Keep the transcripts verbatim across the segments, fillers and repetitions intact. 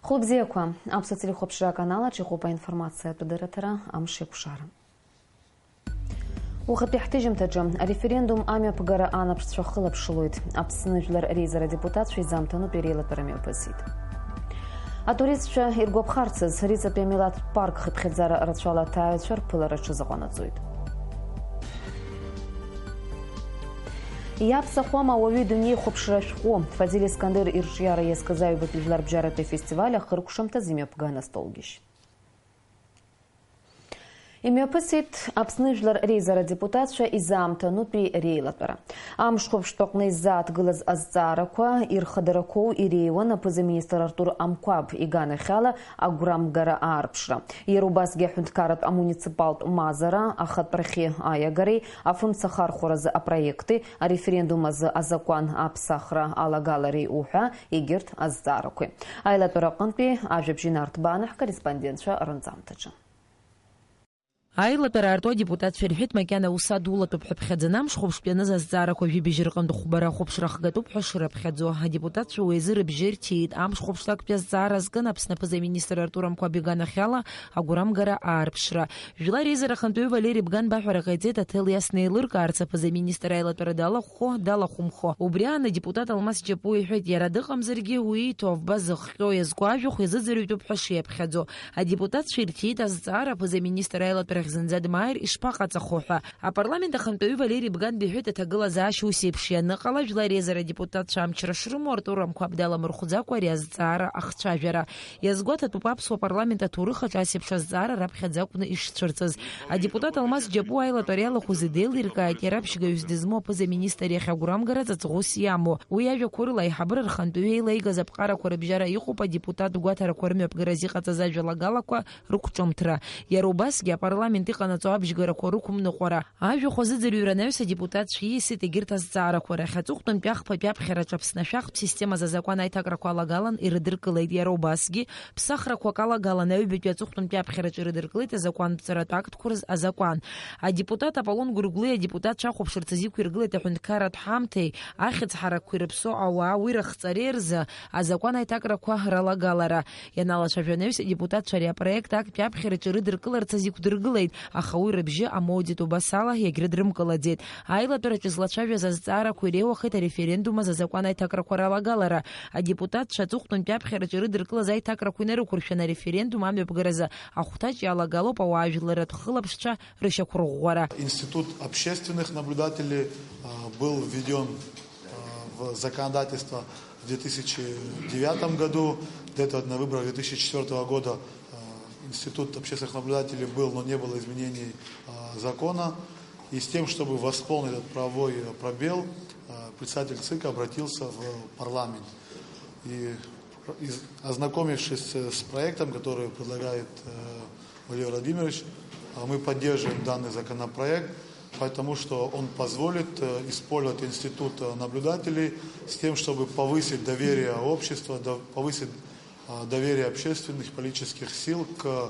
Хәылбзиақәа, аԥсуа телехәаԥшра аканалаҿ иҟоуп аинформациатә дырраҭара Амш еиқәшара. Уахатәи ҳҭыжьымҭаҿы ареферендум амҩаԥгара анаԥшцәа хылаԥшылоит. Аԥсны жәлар реизара адепутатцәа изаамҭанутәи реилатәара мҩаԥысит. Атуристцәа иргәаԥхарцаз, Риҵатәи амилаҭтә парк хыԥхьаӡара рацәала аҭааҩцәа рԥылара рҽазыҟанаҵоит. Иаԥсахуама ауаҩы идунеихәаԥшра ашәҟәы? Фазиль Искандер ирҿиара иазкыз аҩбатәи жәларбжьаратәи афестиваль ахыркәшамҭаз имҩаԥган астолгьежь. Имҩаԥысит Аԥсны Жәлар Реизара адепутатцәа изаамҭанутәи реилатәара. Амшхәаԥштәы аҟны иззааҭгылаз азҵаарақәа ирхадарақәоу иреиуан аԥыза-министр Артур Амқәаб иганахьала агәрамгара аарԥшра. Иара убасгьы аҳәынҭқарратә амуниципалтә мазара ахатәрахьы аиагареи афымца ахархәаразы апроекти, ареферендум азы азакәан аԥсахра алагалареи уҳәа егьырҭ азҵаарақәеи. Аилатәара аҟынтәи ажәабжь инарҭбааны ҳкорреспондентцәа рынҵамҭаҿы. Аилатәара аарту адепутатцәа ирҳәеит, макьана аус адулатәуп ҳәа ԥхьаӡаны амш хәаԥштә ианыз азҵаарақәа жәибжь рҟынтә хәбара ахәаԥшра ахгатәуп ҳәа шырыԥхьаӡо. Адепутатцәа уи азы рыбжьы рҭиит. Амш хәаԥштәы актәи азҵаара азкын Аԥсны аԥыза-министр Артур Амқәаб иганахьала агәрамгара аарԥшра. Жәлар реизара ахантәаҩы Валери Бганба аҳәара ҟаиҵеит аҭел иасны еилыркаарц аԥыза-министр аилатәара далахәхо, далахәымхо. Убри аан адепутат Алмас Џьапуа иҳәеит, иара дыҟамзаргьы, уи иҭоуба зыхҟьо иазку ажәахә иазыӡырҩтәуп ҳәа шиаԥхьаӡо. Адепутатцәа ирҭиит азҵаара аԥыза-министр аилатәарахь зынӡа дмааир ишԥаҟаҵахо ҳәа. Апарламент ахантәаҩы Валери Бганба иҳәеит, аҭагылазаашьа ус еиԥш ианыҟала, жәлар реизара адепутатцәа амчра шрымоу Артур Амқәаб даламырхәӡакәа ари азҵаара ахцәажәара. Иазгәаҭатәуп аԥсуа парламент аҭоурых аҿы ас еиԥш азҵаара раԥхьаӡа акәны ишцәырҵыз. Адепутат Алмас Џьапуа аилатәара иалахәыз идеилиркааит иара аԥшьгаҩыс дызмоу аԥыза-министр иахь агәрамгара ҵаҵӷәыс иамоу. Уи иажәақәа рыла, аиҳабыра рхантәаҩы еилеигаз аԥҟарақәа рыбжьара иҟоуп адепутат гәаҭарақәа рымҩаԥгаразы иҟаҵаз ажәалагалақәа рықәҿымҭра. Иара убасгьы апарламент иҟанаҵо абжьгарақәа рықәымныҟәара. Ажәахә азыӡырҩра анаҩс адепутатцәа ииасит егьырҭ азҵаарақәа рахь. Аҵыхәтәантәи ахԥатәи аԥхьараҿы Аԥсны ашәахтә системаз азакәан аиҭакрақәа алагалан ирыдыркылеит. Иара убасгьы, ԥсахрақәак алагалан аҩбатәи аҵыхәтәантәи аԥхьараҿы ирыдыркылеит азакәанҵаратә актқәа рзы азакәан. Адепутат Аполлон Гәыргәлиа адепутатцәа ахәаԥшырц азы иқәиргылеит аҳәынҭқарратә ҳамҭеи ахьӡ ҳаракқәеи рыԥсоу ауаа уи рахҵареи рзы азакәан аиҭакрақәа ралагалара. Ианалацәажәо анаҩс, адепутатцәа ари апроект актәи аԥхьараҿы ирыдыркыларц азы иқәдыргылеит, аха уи рыбжьы амоуӡеит, убас ала иагьрыдрымкылаӡеит. Аилатәараҿы злацәажәаз азҵаарақәа иреиуахеит ареферендум азы азакәан аиҭакрақәа ралагалара. Адепутатцәа аҵыхәтәантәи аԥхьараҿы ирыдыркылаз аиҭакрақәа инарықәыршәаны ареферендум амҩаԥгаразы ахәҭаҷ иалагалоуп ауаажәларратә хылаԥшцәа рышьақәырӷәӷәара. Институт общественных наблюдателей, а, был введён, а, в законодательство в две тысячи девятом году. До этого, на выборах две тысячи четвёртого года, а, институт общественных наблюдателей был, но не было изменений, а, закона. И с тем, чтобы восполнить этот правовой, э, пробел, а, председатель ЦИКа обратился в парламент. И из-, ознакомившись с, с проектом, который предлагает, э, Валерий Владимирович, а, мы поддерживаем данный законопроект, потому что он позволит, э, использовать институт, э, наблюдателей с тем, чтобы повысить доверие общества, до-, повысить, а, доверие общественных политических сил к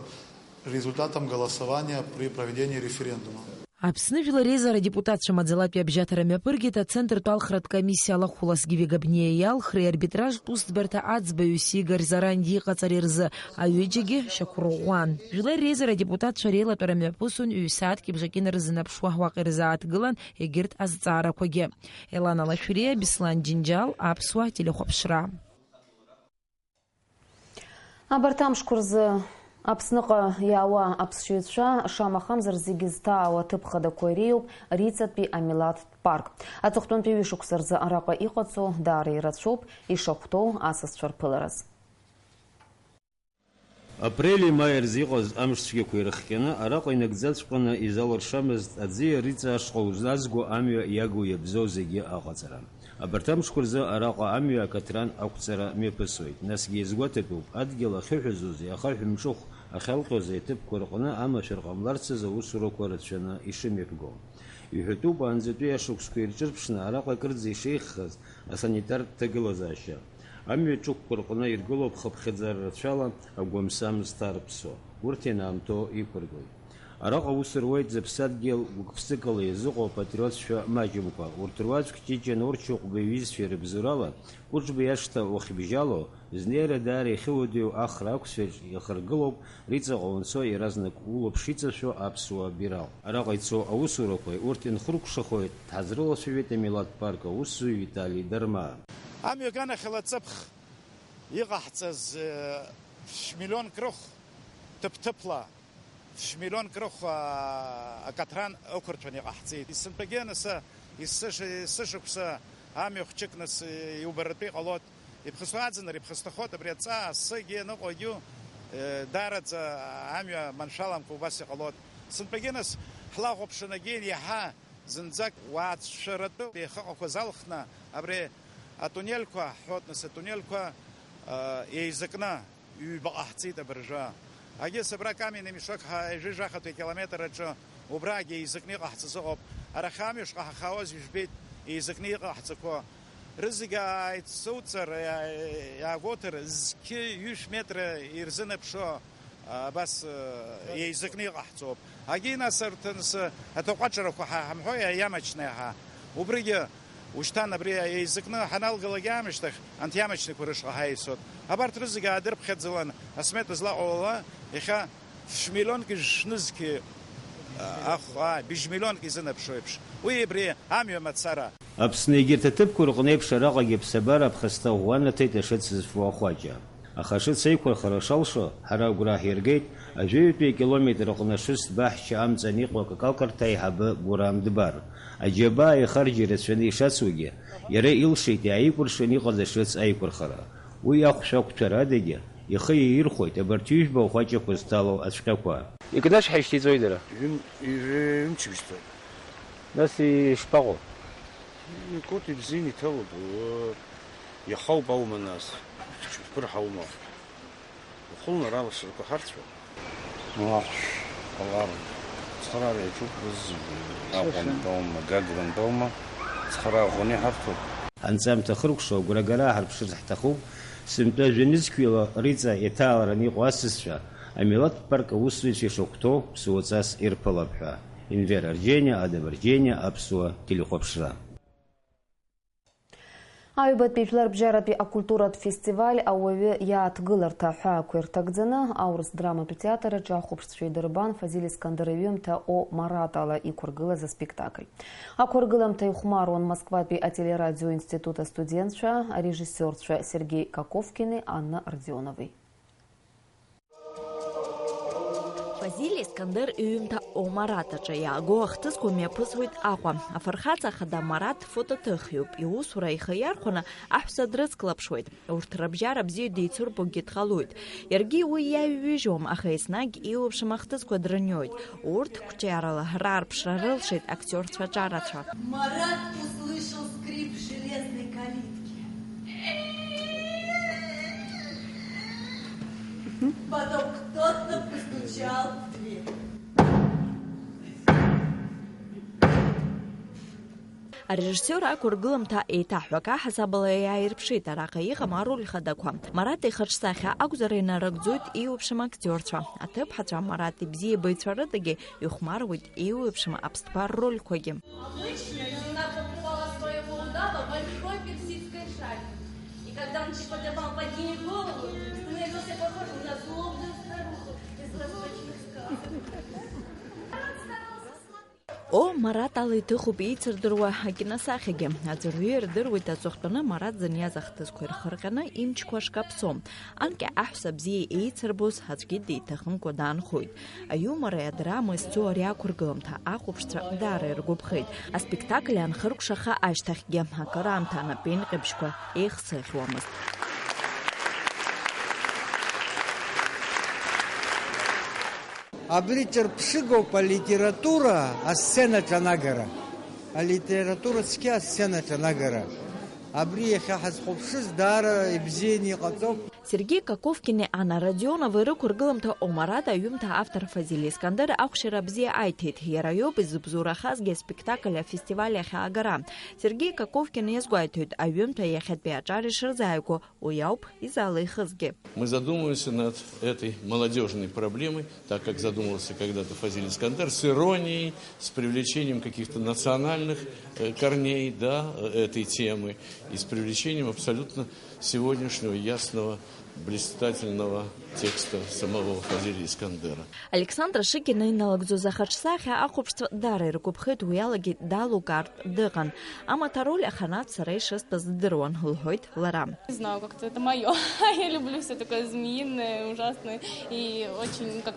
результатам голосования при проведении референдума. Аԥсны Жәлар Реизара адепутатцәа маӡалатәи абжьаҭара мҩаԥыргеит Ацентртә алхратә комиссиа алахәла Сгиви Габниа иалхреи арбитражтә усӡбарҭа аӡбаҩыс Игорь Заранди иҟаҵареи рзы, аҩыџьагьы шьақәырӷәӷәан. Жәлар Реизара адепутатцәа реилатәара мҩаԥысон ҩ-сааҭк ибжаки нарзынаԥшуа уаҟа ирзааҭгылан егьырҭ азҵаарақәагьы. Елана Лашәриа, Беслан Џьынџьал, Аԥсуа телехәаԥшра. Абарҭ амшқәа рзы Аԥсныҟа иаауа аԥсшьаҩцәа, шамахамзар, зегьы зҭаау аҭыԥ хадақәа иреиуоуп Риҵатәи амилаҭтә парк. Аҵыхәтәантәи ҩышықәса рзы араҟа иҟаҵоу даара ирацәоуп ишахәҭоу асасцәа рԥылараз. Апрели-маи рзы иҟаз амш цәгьақәа ирыхҟьаны, араҟа инагӡаҵәҟьаны изалыршамызт аӡиа Риҵа ашҟа узназго амҩа иагу иабзоу зегьы аҟаҵара. Абарҭ амшқәа рзы араҟа амҩа акаҭран ақәҵара мҩаԥысуеит. Насгьы иазгәаҭатәуп, адгьыл ахьыҳәазози ахаҳә мҿыхә ахьалҟьози аҭыԥқәа рҟны амашәыр ҟамларц азы аусурақәа рацәаны ишымҩаԥго. Иҳәатәуп, анӡатәи ашықәсқәа ирҿырԥшны араҟа акырӡа ишеиӷьхаз асанитартә ҭагылазаашьа. Амҩа ҿықәқәа рҟны иргылоуп хыԥхьаӡара рацәала агәамсам зҭарԥсо. Урҭ ианаамҭоу иқәыргылт. Араҟа аус руеит зыԥсадгьыл гәык-ԥсыкала иазыҟоу апатриотцәа маҷымкәа. Урҭ руаӡәк Ҷыҷын Орчыҟәба иҩызцәеи рыбзоурала, Кәыҿба иашҭа уахьыбжьало, знеира даара иахьыуадаҩу Ахра ақәцәеиԥш ихаргылоуп, Риҵаҟа уанцо иаразнак улаԥш иҵашәо аԥсуа бираҟ. Араҟа ицо аусурақәеи урҭ инхыркәшахоит, дҳазрылацәажәеит амилаҭтә парк аусзуҩ Витали Дармаа. Амҩа аганахьала ҵыԥх иҟаҳҵаз, э, ф-, миллионк рыхә ҭыԥ-ҭыԥла, ф-миллионк рыхә, а, акаҭран ықәырҭәаны иҟаҳҵеит. Сынтәагьы анаса, есыш-, есышықәса амҩа хәҷык нас, э, иубаратәы иҟалоит. Иԥхасҭо аӡынра иԥхасҭахоит, абри аҵаа асыгьы аныҟоугьы, э, даараӡа амҩа маншәаламкәа убас иҟалоит. Сынтәагьы нас ҳлахәаԥшын, агьын иаҳа зынӡак уаацәшәаратәы еихаҟақәа залхны, абри атунелқәа ҳҳәоит, нас атунелқәа, э, еизакны ҩба ҟаҳҵеит абыржәы. Агьыс абра каменный мешок ҳа ҩажәи жәахатәи акилометр аҿы убрагьы еизакны иҟаҳҵаз ыҟоуп. Арахь амҩа шҟа ҳахаауаз ижәбеит, еизакны иҟаҳҵақәо. Рызегь ааицуҵар, иа-, иаагәоуҭар, зқьы ҩышә метра ирзынаԥшуа, абас, еизакны иҟаҳҵоуп. Агьи нас арҭ, нас, аҭаҟәаҿарақәа ҳа ҳамҳәои, иамачны иаҳа. Убригьы ушьҭан абри еизакны ҳаналгалак аамышьҭахь, анҭ иамачнақәа рышҟа ҳаисоит. Абарҭ рызегь аадырԥхьаӡалан, асмета злаҟалала, иахьа ф-миллионки шнызқьи, а, ахә, а, быжь миллионк изынаԥшуеиԥш. Уи абри амҩа мацара. Аԥсны егьырҭ аҭыԥқәа рҟны еиԥш араҟагьы аԥсабара аԥхасҭа ӷәӷәа анаҭеит ашыц зфо ахәаҷа. Аха ашыц аиқәырхара шалшо, ҳара агәра ҳиргеит, ажәаҩатәи акилометр аҟны ашыц баҳча амҵан иҟоу акакалкарҭа аиҳабы Гурам Дбар. Аџьабаа ихарџь ирацәаны ишацугьы, иара илшеит иааикәыршан иҟаз ашыц аиқәырхара. Уи ахәшә ақәҭәара адагьы, ихы иаирхәоит абарҭ ҩышәба ахәаҷақәа зҭало ацәҟьақәа. Икнышҳәа ишьҭеиҵоит дара. Ҩым-, ҩымчыбжьтәи. Нас ишԥаҟоу? Икәыт ибзиан иҭалоуп, уы, иахауп аума нас, ԥырҳаума? Ухылнар алашарақәа ҳарцәоуп. Ахәшә ҟалар, цхыраара иаҿуп, рызегьы Аҟәантәоума, Гагрантәоума, цхыраара ӷәӷәаны иҳарҭоуп. Анҵамҭа хыркәшо агәрагара ааҳарԥшырц ҳҭахуп, сынтәа жәанызқьҩыла Риҵа иҭаалараны иҟоу асасцәа, амилаҭтә парк аусзуҩцәа ишахәҭоу ԥсуаҵас ирԥылап ҳәа. Инвер Арџьениа, Ада Барџьениа, Аԥсуа телехәаԥшра. Аҩбатәи жәларбжьаратәи акультуратә фестиваль ауаҩы иааҭгыларҭа аҳәаақәа ирҭагӡаны, аурыс драматә театр аҿы ахәаԥшцәа идырбан Фазиль Искандер иҩымҭа О Марат ала иқәыргылаз аспектакль. Ақәыргыламҭа ихәмаруан Москватәи ателерадио институт астудентцәа, арежиссиорцәа Сергеи Коковкини, Анна Родионови. Фазиль Искандер иҩымҭа О Марат аҿы иаагоу ахҭысқәа мҩаԥысуеит Аҟәа. Афырхаҵа ахада Марат фотоҭыхҩуп. Иусура ихы иархәаны аҳәса дрыцклаԥшуеит. Урҭ рыбжьара бзиа деицырбогьы дҟалоит. Иаргьы уи иаҩҩыжьуам, аха еснагь еиуеиԥшым ахҭысқәа дрыниоит. Урҭ қәҿиарала раарԥшра рылшеит актиорцәа ҿарацәа. Марат услышал скрип железной калитки. Потом кто-то постучал в дверь. Арежиссиор ақәыргыламҭа еиҭаҳәак аҳасабала иааирԥшит араҟа иҟам ароль хадақәа. Марат ихаҿсахьа акәзар, инарыгӡоит еиуеиԥшым актиорцәа. Аҭыԥҳацәа Марат ибзиабаҩцәа рыдагьы ихәмаруеит еиуеиԥшым аԥсҭбаа ррольқәагьы. Обычно жена покрывала своего удава большой персидской шалью. И когда он приподнимал под ней голову, становился похож на злобную старуху из восточных сказок. О, Марат ала иҭыхуп еицырдыруа акиносахьагьы. Аӡәырҩы ирдыруеит аҵыхәтәаны Марат зыниаз ахҭысқәа ирхырҟьаны имчқәа шкаԥсо. Анкьа аҳәса бзиа еицырбоз аӡәгьы деиҭахымкәа даанхоит. Аиумори адрамеи зцу ари ақәыргыламҭа ахәаԥшцәа даара иргәаԥхеит. Аспектакль анхыркәшаха ашьҭахьгьы акыраамҭа анапеинҟьабжьқәа еихсыӷьуамызт. Абри ҿырԥшыгоуп алитература асценаҿ анагара. Алитература цқьа асценаҿ анагара. Абри иахьа ҳазхәаԥшыз даара ибзианы иҟаҵоуп. Сергеи Коковкини Анна Родионова ирықәыргыламҭа Омарада аҩымҭа автор Фазиль Искандер ахәшьара бзиа аиҭеит. Иара иоуп изыбзоурахазгьы аспектакль афестиваль иахьаагара. Сергеи Коковкин иазгәеиҭоит, аҩымҭа иахьатәи аҿар ишырзааигәоу, уи ауп изалихызгьы. Мы задумываемся над этой молодёжной проблемой, так как задумывался когда-то Фазиль Искандер, с иронией, с привлечением каких-то национальных, э, корней, да, э, этой темы и с привлечением абсолютно сегодняшнего ясного, блистательного текста самого Фазиля Искандера. Александра Шыкина иналагӡоз ахаҿсахьа ахәаԥшцәа даара иргәаԥхеит, уи алагьы далукаартә дыҟан. Амаҭ ароль аханатә сара ишыстәыз здыруан, лҳәоит лара. Не знаю, как-то это моё. Я люблю всё такое змеиное, ужасное. И очень, как,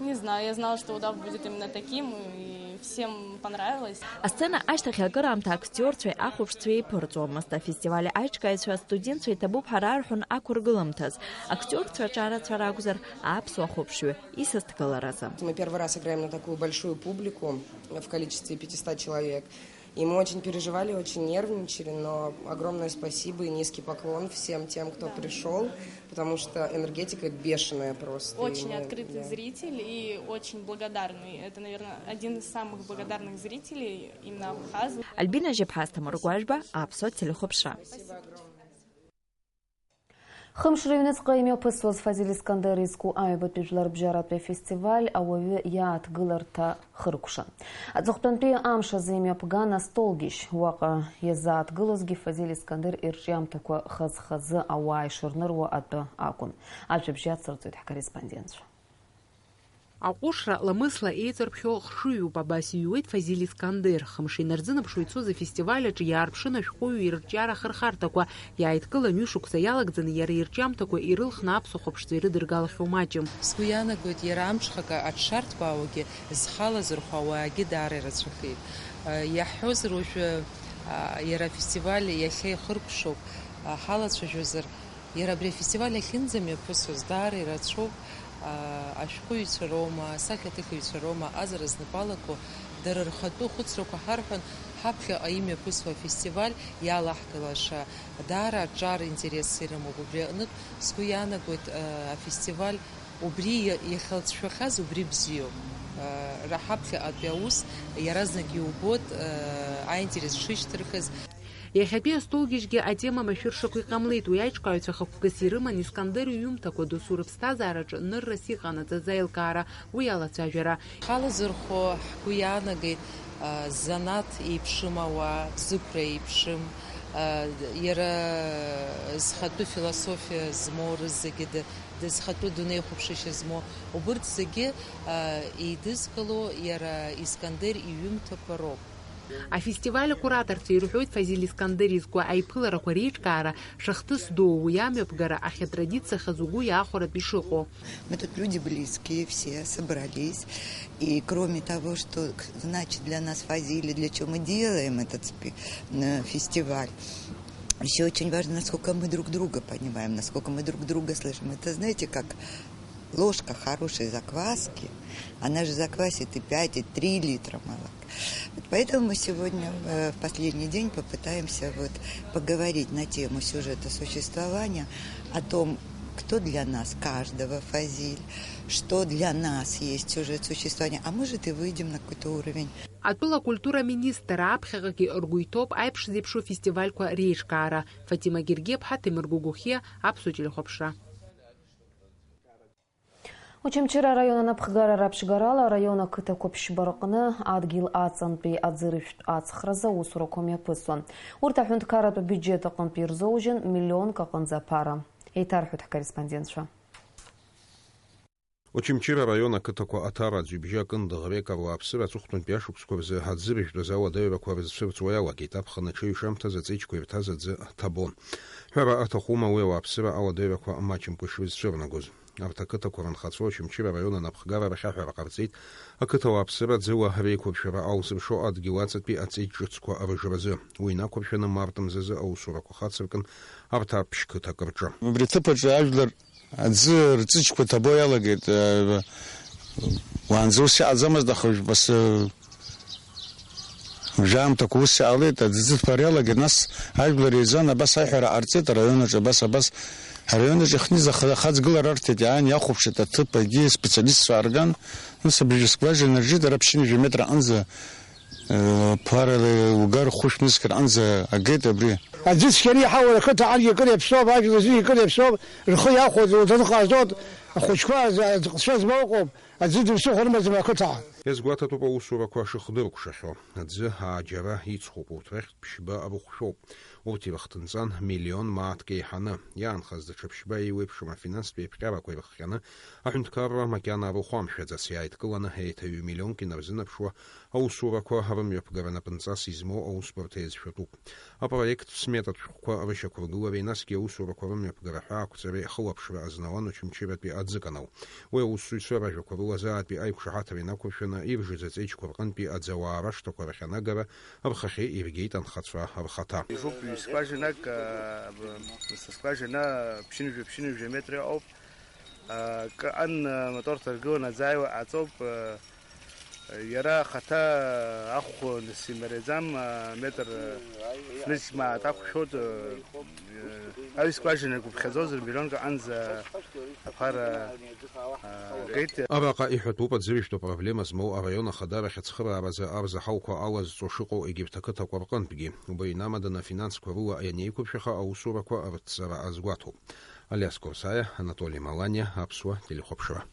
не знаю, я знала, что удав будет именно таким, и всем понравилось. Асцена ашьҭахь акыраамҭа актиорцәеи ахәаԥшцәеи еиԥырҵуамызт. Афестиваль аиҿкааҩцәа астудентцәа иҭабуп ҳәа рарҳәон ақәыргыламҭаз. Актиорцәа аҿарацәа ракәзар, аԥсуа хәаԥшҩы исасдкыларазы. Мы первый раз играем на такую большую публику в количестве пятисот человек. И мы очень переживали, очень нервничали, но огромное спасибо и низкий поклон всем тем, кто пришёл, потому что энергетика бешеная просто. И очень мы, открытый, да, зритель и очень благодарный. Это, наверное, один из самых благодарных зрителей именно Абхазии. Альбина Жьаԥҳа, Асҭамыр Гәажәба, Аԥсуа телехәаԥшра. Спасибо огромное. Хымш рыҩныҵҟа имҩаԥысуаз Фазиль Искандер изку аҩбатәи жәларбжьаратәи афестиваль ауаҩы иааҭгыларҭа хыркәшан. Аҵыхәтәантәи амш азы имҩаԥган астолгьежь. Уаҟа иазааҭгылозгьы Фазиль Искандер ирҿиамҭақәа хаз-хазы ауаа ишырныруа атәы акәын. Ажәабжь ацырҵоит ҳкорреспондентцәа. Аҟәышра ламысла еиҵарԥхьо хшыҩуп, абас иҩуеит Фазиль Искандер. Хымш инарзынаԥшуа ицоз афестиваль аҿы иаарԥшын ашәҟәыҩҩы ирҿиара ахырхарҭақәа. Иааидкылан ҩышықәса иалагӡаны иара ирҿиамҭақәа ирылхны аԥсуа хәаԥшцәа ирыдыргалахьоу маҷым. Сгәы иаанагоит, иара амҽхак аҽшарҭбаауагьы зхала зырхәо ауаагьы даара ирацәахеит. Иаҳҳәозар, уажәы, а, иара афестиваль иахьа ихыркәшоуп, а, ҳалацәажәозар, иара абри афестиваль ахьынӡамҩаԥысуаз даара ирацәоуп. Ашәҟәыҩҩцәа роума, асахьаҭыхыҩцәа роума, аҟазара знапы алаку, дара рхатәы хәыцрақәа ҳарҳәон, ҳаԥхьаҟа имҩаԥысуа афестиваль иалаҳкылаша. Даара аҿар интересс ирымоуп. Убри аҟнытә, сгәы иаанагоит, афестиваль убри иа-, иахьалҵшәахаз убри бзиоуп. Ра ҳаԥхьаҟатәи аус иаразнак иубоит, аинтерес шышьҭырхыз. Иахьатәи астолгьежьгьы атема машәыршақә иҟамлеит, уи аиҿкааҩцәа хықәкыс ирыман Искандер иҩымҭақәа, досу рыԥсҭазаараҿы ныррас иҟанаҵаз аилкаара, уи алацәажәара. Ҳалазырхәо ҳгәы иаанагеит, а, занааҭ еиԥшым ауаа, зықәра еиԥшым, а, иара зхатәы философиа змоу рызегьы, д-, д-, зхатәы дунеихәаԥшышьа змоу, убырҭ зегьы, а, еидызкыло иара Искандер иҩымҭақәа роуп. Афестиваль акураторцәа ирҳәоит, Фазиль Искандер изку аиԥыларақәа реиҿкаара шахҭыс дуу, уи амҩаԥгара ахьатрадициахаз угәы иаахәаратәы ишыҟоу. Мы тут люди близкие, все собрались. И кроме того, что значит для нас Фазиль, для чего мы делаем этот спе-, э, фестиваль, ещё очень важно, насколько мы друг друга понимаем, насколько мы друг друга слышим. Это, знаете, как ложка хорошей закваски, она же заквасит и пять, и три литра молока. Вот поэтому мы сегодня, э, в последний день попытаемся вот поговорить на тему сюжета существования, о том, кто для нас каждого Фазиль, что для нас есть сюжет существования, а может и выйдем на какой-то уровень. Атәыла акультура министр аԥхьаҟагьы ргәы иҭоуп аиԥш зеиԥшу афестивальқәа реиҿкаара. Фатима Гергиаԥҳа, Ҭемыр Гогохиа, Аԥсуа телехәаԥшра. Очамчыра араион анапхгара раԥшьгарала араион ақыҭақәа ԥшьба рҟны адгьыл аҵантәи аӡырыжәтә ацхразы аусурақәа мҩаԥысуан. Урҭ аҳәынҭқарратә бюджет аҟынтә ирзоужьын миллионк аҟынӡа аԥара. Еиҭарҳәоит ҳкорреспондентцәа. Очамчыра араион ақыҭақәа аҭара аӡҩыбжьы акын дыӷрек аруааԥсыра аҵыхәтәантәи ашықәсқәа рзы аӡырыжәтә азы ауадаҩрақәа рызцәырҵуа иалагеит, аԥхын аҽеиҩшамҭазы аҵеиџьқәа ирҭаз аӡы ҭабон. Ҳәара аҭахума уи ауааԥсыра ауадаҩрақәа маҷымкәа ишрызцәырнагоз. Арҭ ақыҭақәа рынхацәа Очамчыра араион анапхгара рахь аҳәара ҟарҵеит, ақыҭа ауааԥсыра ӡыла реиқәыршәара аусыршо адгьыл аҵатәи аҵеиџь ҿыцқәа рыжразы. Уи инақәыршәаны март мзазы аусурақәа хацыркын арҭ аԥшь қыҭак рҿы. Убри аҭыԥ аҿы ажәлар аӡы рҵыџьқәа ҭабо иалагеит. Уаанӡа ус иҟаӡамызт, аха уажәы ас-, Уажәы аамҭақәа ус иҟалеит, аӡәӡәыҭԥа ариалагеит, нас ажәлар еизан, абас аиҳәара ҟарҵеит араион аҿы, абас, абас. Араион аҿы ихныз аха-, ахаҵгылара арҭеит, иаан иахәаԥшит аҭыԥ, егьи специалистцәа аарган, нас абыржәы скважина ржит, ара ԥшьынҩажәа метра аҟынӡа, э, ԥарала угар хәышә нызқь рҟынӡа агеит абри. Аӡы цәгьаны иҳаур ақыҭа аҟынгьы акыр иаԥсоуп, ажәлар зегьы акыр иаԥсоуп, рхы иахәоит, лҭынха азоуп, ахәыҷқәа, аӡ-, аӡҟцәа змоуҟоуп, аӡы дырсыхәар амаӡам ақыҭа. Иазгәаҭатәуп аусурақәа шыхдыркәшахьоу. Аӡы ааџьара иҵхуп, урҭ рахьтә ԥшьба рыхәшәоуп. Урҭ ирыхҭынҵан миллион мааҭк еиҳаны. Иаанхаз даҽа ԥшьба еиуеиԥшым афинанстә еиԥҟьарақәа ирыхҟьаны, аҳәынҭқарра макьана рыхәамшәаӡац, иааидкыланы еиҭа ҩ-миллионк инарзынаԥшуа аусурақәа рымҩаԥгара напынҵас измоу аусбарҭа иазшәатәуп. Апроект сметатә шәҟәқәа рышьақәыргылареи насгьы аусурақәа рымҩаԥгара ҳәаақәҵареи ахылаԥшра азнаун Очамчыратәи аӡыканал. Уи аусзуҩцәа ражәақәа рыла зааитәи аиқәшаҳаҭра инақәыршәаны иржыз аҵеиџьқәа рҟынтәи аӡауаа рашҭақәа рахьанагара рхахьы иргеит анхацәа рхаҭа. Ижуп ҩ-скважинак, а, б-, скважина ԥшьынҩажәа, ԥшьынҩажәа метр иҟоуп. А, кы-, ан, а, мотор ҭаргыланы аӡы ааиуа ҟаҵоуп, а, Иара ахаҭа ахәы нас имариаӡам, метр хәнызқь мааҭ ақәшәоит, аҩ скважина игәаԥхьаӡозар, миллионк аҟынӡа аԥара геит. Араҟа иҳәатәуп аӡырҩтәи апроблема змоу араион ахадара ахьыцхырааразы арзаҳалқәа алазҵо шыҟоу егьырҭ ақыҭақәа рҟынтәгьы. Убри инамаданы афинансқәа рыла ианеиқәыршәаха аусурақәа рыцҵара азгәаҭоуп. Алиас Корсаиа, Анатоли Маланиа, Аԥсуа телехәаԥшра.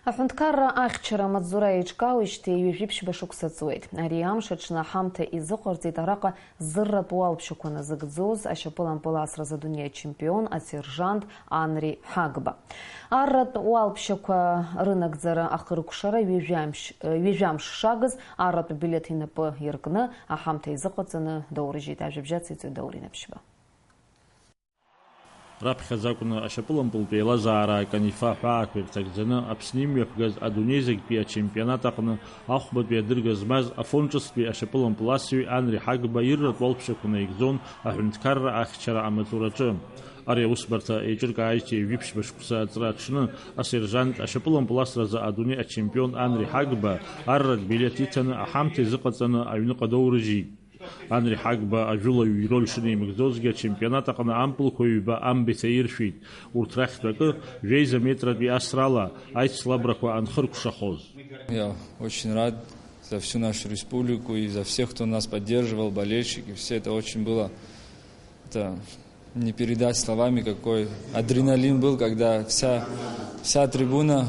Аҳәынҭқарра ахьчара амаҵзура еиҿкаауеижьҭеи ҩажәи ԥшьба шықәса ҵуеит. Ари амш аҽны аҳамҭа изыҟарҵеит араҟа зырратә уалԥшьақәа назыгӡоз ашьапылампыл асразы адунеи ачемпион асержант Анри Ҳагба. Арратә уалԥшьақәа рынагӡара ахыркәшара ҩажәи амш, ҩажәи амш шагыз арратә билеҭ инапы иаркны аҳамҭа изыҟаҵаны доурыжьит. Ажәабжь ациҵоит Даур Инаԥшьба. Раԥхьаӡа акәны ашьапылампылтә еилазаара аканифа аҳәаақәа ирҭагӡаны Аԥсны имҩаԥгаз адунеи зегьтәи ачемпионат аҟны ахәбатәи адырга змаз Афон ҿыцтәи ашьапылампыласҩы Анри Ҳагба ирратә уалԥшьақәа наигӡон аҳәынҭқарра ахьчара амаҵураҿы. Ари аусбарҭа еиҿыркааижьҭеи ҩажәи ԥшьба шықәса аҵра аҽны, асержант ашьапылампыласразы адунеи ачемпион Анри Ҳагба арратә билеҭ иҭаны аҳамҭа изыҟаҵаны аҩныҟа доурыжьит. Анри Ҳагба ажәылаҩ ироль шынеимыгӡозгьы ачемпионат аҟны ампылқәа ҩба амбеҭа иршәит. Урҭ рахьтә акы, жәеиза метратәи асрала аицлабрақәа анхыркәшахоз. Я очень рад за всю нашу республику и за всех, кто нас поддерживал, болельщики, все это очень было, это не передать словами, какой адреналин был, когда вся, вся трибуна,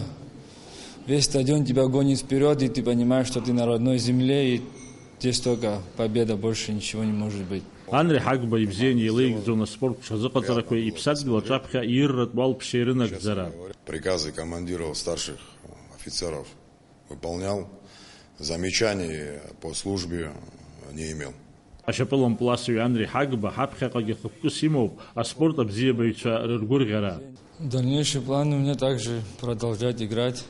весь стадион тебя гонит вперед, и ты понимаешь, что ты на родной земле, и здесь только победа, больше ничего не может быть. Анри Ҳагба ибзианы еилеигӡон аспорт ҽазыҟаҵарақәеи иԥсадгьыл аҿаԥхьа ирратә уалԥшьа ирынагӡара. Приказы командиров, старших офицеров выполнял, замечаний по службе не имел. Ашьапылампыласҩы Анри Ҳагба ҳаԥхьаҟагьы хықәкыс имоуп аспорт абзиабаҩцәа рыргәырӷьара. Дальнейшие планы у меня также продолжать играть,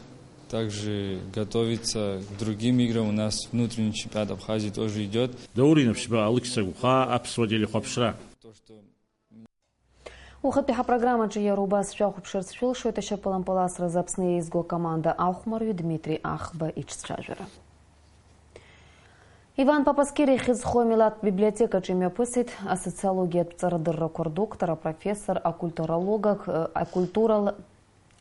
также готовиться к другим играм. У нас внутренний чемпионат Абхазии тоже идёт. Даур Инаԥшьба, Алықьса Гәхаа, Аԥсуа телехәаԥшра. Уахатәи ҳапрограммаҿы иара убас шәахәаԥшырц шәылшоит ашьапылампыласразы Аԥсны еизго акоманда ахәмарҩы Дмитри Ахба иҿцәажәара. Иван Папаскири ихьӡ зху амилаҭтә библиотекаҿы имҩаԥысит асоциологиатә ҵарадыррақәа рдоктор, апрофессор, акультуролог, акультурол-,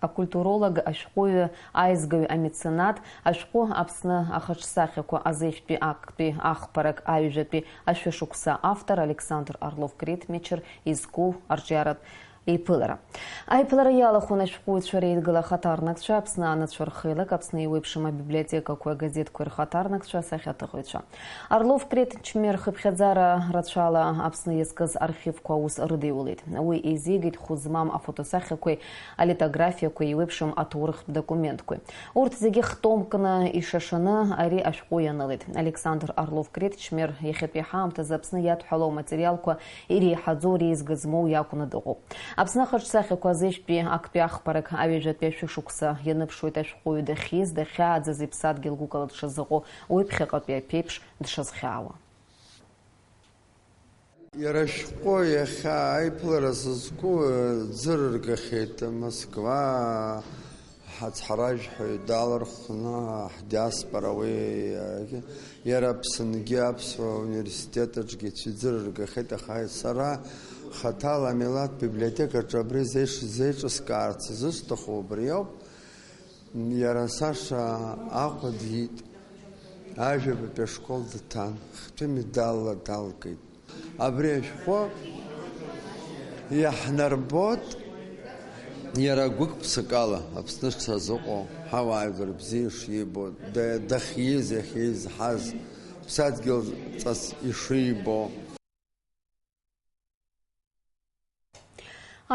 акультуролог, ашәҟәыҩҩы, аизгаҩ, амеценат, ашәҟәы Аԥсны ахаҿсахьақәа азеижәтәи актәи ахԥарак аҩажәатәи ашәышықәса автор Александр Орлов-Кретмечер изку арҿиаратә еиԥылара. Аиԥылара иалахәын ашәҟәыҩҩцәа реидгыла ахаҭарнакцәа, Аԥсны анацәа рхеилак, Аԥсны еиуеиԥшым абиблиотекақәеи агазеҭқәеи рхаҭарнакцәа, асахьаҭыхыҩцәа. Орлов-Кретмечер хыԥхьаӡара рацәала Аԥсны иазкыз архивқәа аус рыдиулеит. Уи еизигеит хәы змам афотосахьақәеи алитографиақәеи еиуеиԥшым аҭоурыхтә документқәеи. Урҭ зегьы хтомкны ишашаны ари ашәҟәы ианылеит. Александр Орлов-Кретмечер иахьатәи ҳаамҭазы Аԥсны иадҳәалоу аматериалқәа иреиҳаӡоу реизга змоу иакәны дыҟоуп. Аԥсны ахаҿсахьақәа азеижәтәи актәи ахԥарак аҩажәатәи ашәышықәса ианыԥшуеит ашәҟәыҩҩы дахьиз, дахьааӡаз, иԥсадгьыл гәыкала дшазыҟоу, уи ԥхьаҟатәи аԥеиԥш дшазхьаауа. Иара ашәҟәы иахьа аиԥылара сызку, ӡы рыргахьеит Москва, Ҳацҳаражәҳәаҩ далархәны ҳдиаспора уи, иара Аԥсынгьы аԥсуа университет аҿгьы ицәыӡыр ргахьеит, аха сара хаҭала амилаҭ библиотекаҿы абри зеиш-, зеиҿыскаарц зысҭаху убри ауп. Иара Саша Аҟәа диит, ажәабатәи ашкол дҭан, хтәы медалла далгеит. Абри ашәҟәы иаҳнарбоит иара гәык-ԥсыкала Аԥсны шазыҟоу, ҳауаажәлар бзиа ишибо, да-, дахьиз, иахьизҳаз, ԥсадгьыл ҵас ишибо.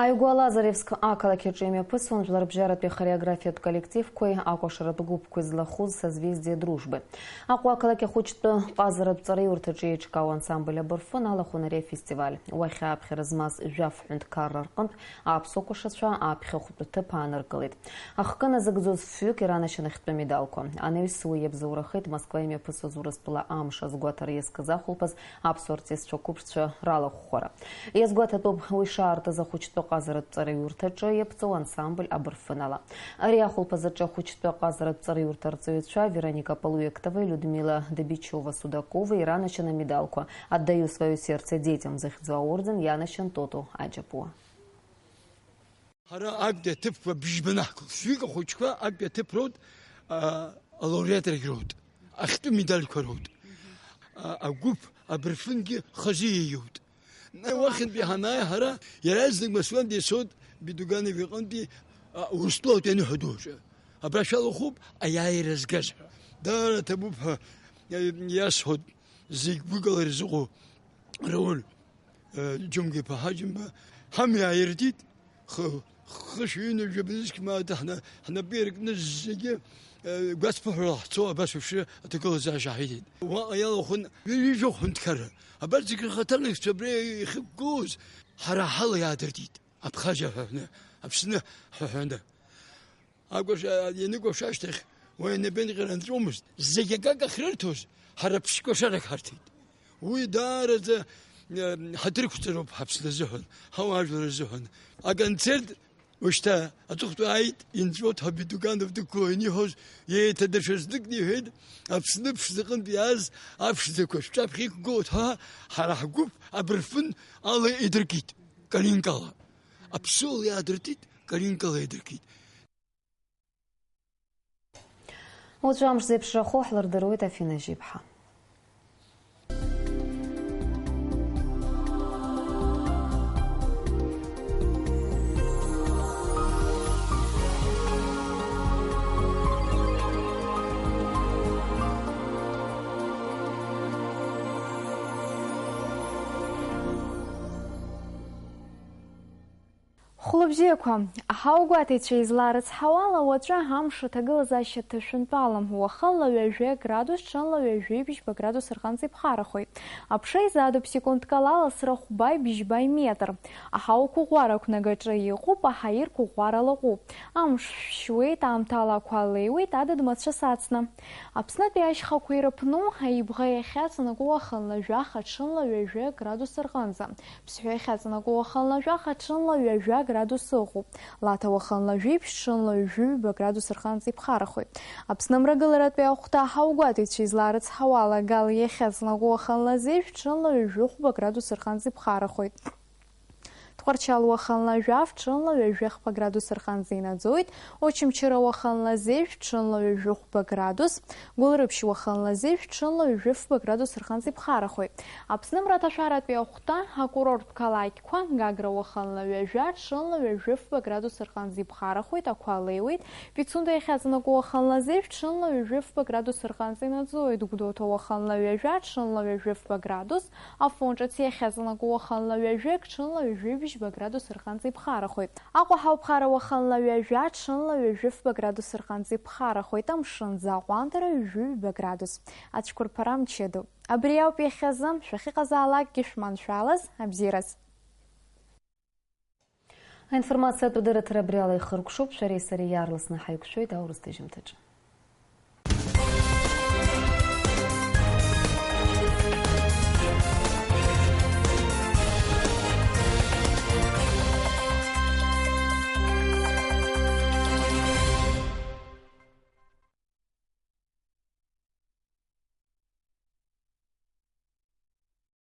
Ааигәа Лазаревск ақалақь аҿы имҩаԥысуан жәларбжьаратәи ахореографиатә коллективқәеи акәашаратә гәыԥқәеи злахәыз Созвездие дружбы. Аҟәа ақалақь ахәыҷтәы ҟазаратә ҵараиурҭаҿы еиҿкаау ансамбль Абырфын алахәын ари афестиваль. Уахь ааԥхьара змаз жәаф ҳәынҭқарра рҟынтә аԥсуа кәашацәа аԥхьахәтәы ҭыԥ ааныркылеит. Ахкы назыгӡоз фҩык иранашьан ахьтәы медалқәа. Анаҩс уи иабзоурахеит Москва имҩаԥысуаз Урыстәыла амш азгәаҭара иазкыз ахәылԥаз аԥсуа артистцәа қәыԥшцәа ралахәхәара. Иазгәаҭатәуп уи шаартыз ахәыҷтәы ҟазаратә ҵараиурҭаҿы иаԥҵоу ансамбль Абырфын ала. Ари ахәылԥазаҿы ахәыҷтәы ҟазаратә ҵараиурҭа арҵаҩцәа Вероника Полуектовеи Людмила Добичева-Судаковеи иранашьан амедалқәа «Отдаю своё сердце детям» захьӡу аорден ианашьан Тото Аџьапуа. Ҳара актәи аҭыԥқәа бжьба наҳкылт. Фҩык ахәыҷқәа актәи аҭыԥ роут, а, алауреатрагь роут. Ахьтәы медальқәа роут. А, агәыԥ Абырфынгьы хазы иаиут. Уахьынтәи ҳанааи ҳара, иаразнак Москвантәи исоут Бедуганов иҟынтәи, а, Урыстәылатәи аныҳәа ду аҿы. Абра шәалахәуп, аиааира згаз ҳәа. Даара ҭабуп ҳәа, а, иасҳәоит зегь гәыкала ирзыҟоу Рауль. Џьумгиԥа Ҳаџьымба ҳамҩа ааиртит, хы-, хышәи ҩынҩажәи абыржәгьы мааҭ ҳна-, ҳнапы иркны зегьы, э, гәацԥыҳәала ҳцо абас еиԥш аҭагылазаашьа ҳиҭеит. Уаҟа иалахәын ҩажәи жәохә ҳәынҭқарра. Абарҭ зегьы рхаҭарнакцәа абри иахьықәгылоз ҳара ҳала иаадыртит. Абхазиа ҳәа ҳәаны, Аԥсны ҳәа ҳәаны. Акәаш-, ианыкәаш ашьҭахь, уи анапеинҟьара нҵәомызт. Зегь акака ахьрырҭоз, ҳара ԥшь кәашарак ҳарҭеит. Уи даараӡа, э, ҳаҭыр қәҵароуп ҳаԥсны азыҳәан, ҳауаажәлар рзыҳәан. Аконцерт, ушьҭа аҵыхәтәы ааит, инҵәот ҳәа Бедуганов дықәло ианиҳәоз, еиҭа даҽа зныкгьы иҳәеит, Аԥсны ԥшӡаҟынтә иааз аԥшӡақәа шәҿаԥхьа иқәгылоит ҳәа, ҳара ҳгәыԥ Абырфын ала идыркит, Калинкала. Аԥсыуала иаадыртит, Калинкала идыркит. Уаҵәы амш зеиԥшрахо ҳлырдыруеит Афина Жьиԥҳа. Хәлыбзиақәа, аҳауагәаҭеицәа изларыцҳауала, уаҵәы амш аҭагылазаашьа ҭышәынтәалам, уахынла ҩажәа градус, ҽынла ҩажәи бжьба градус рҟынӡа иԥхарахоит. Аԥша изадуп секундк ала ласра хәбаи бжьбаи метр. Аҳауа қәыӷәӷәара ақәнагаҿы иҟоуп, аҳаир қәыӷәӷәара лаҟәуп. Амш шәшьуеит, аамҭала ақәа леиуеит, адыд мацәыс ацны. Аԥснытәи ашьхақәа ирыԥну аибӷа иахьаҵанакуа уахынла жәаха, ҽынла ҩажәа градус рҟынӡа. Ԥсҳәа иахьаҵанакуа уахынла жәаха, ҽынла ҩажәа градус ыҟоуп. Лаҭа уахынла жәиԥшь, ҽынла ҩажәи ҩба градус рҟынӡа иԥхарахоит. Аԥсны амрагыларатәи ахәҭа аҳауагәаҭеицәа изларыцҳауала, Гал иахьаҵанакуа уахынла зеижә, ҽынла ҩажәи хәба градус рҟынӡа иԥхарахоит. Тҟәарчал уахынла жәаф, ҽынла ҩажәи хԥа градус рҟынӡа инаӡоит. Очамчыра уахынла зеижә, ҽынла ҩажәи хәба градус. Гәылрыԥшь уахынла зеижә, ҽынла ҩажәи фба градус рҟынӡа иԥхарахоит. Аԥсны мраҭашәаратәи ахәҭа акурорттә қалақьқәа, Гагра уахынла ҩажәа, ҽынла ҩажәи фба градус рҟынӡа иԥхарахоит, ақәа леиуеит. Пицунда иахьаҵанакуа уахынла зеижә, ҽынла ҩажәи фба градус рҟынӡа инаӡоит. Гәдоуҭа уахынла ҩажәа, ҽынла ҩажәи фба градус. Афон ҿыц иахьаҵанакуа уахынла ҩажәи, ҽынла ҩажәи бжьба градус рҟынӡа иԥхарахоит. Аҟәа ҳауԥхара уахынла ҩажәа, ҽынла ҩажәи фба градус рҟынӡа иԥхарахоит, амшын аӡы аҟәандара ҩажәи ҩба градус. Ацәқәырԥара мчыдоуп. Абри ауп иахьазы, шәахьыҟазаалакгьы шәманшәалаз, абзиараз. Аинформациатә дырраҭара абри ала ихыркәшоуп, шәареи сареи иаарласны ҳаиқәшәоит аурыс ҭыжьымҭаҿы.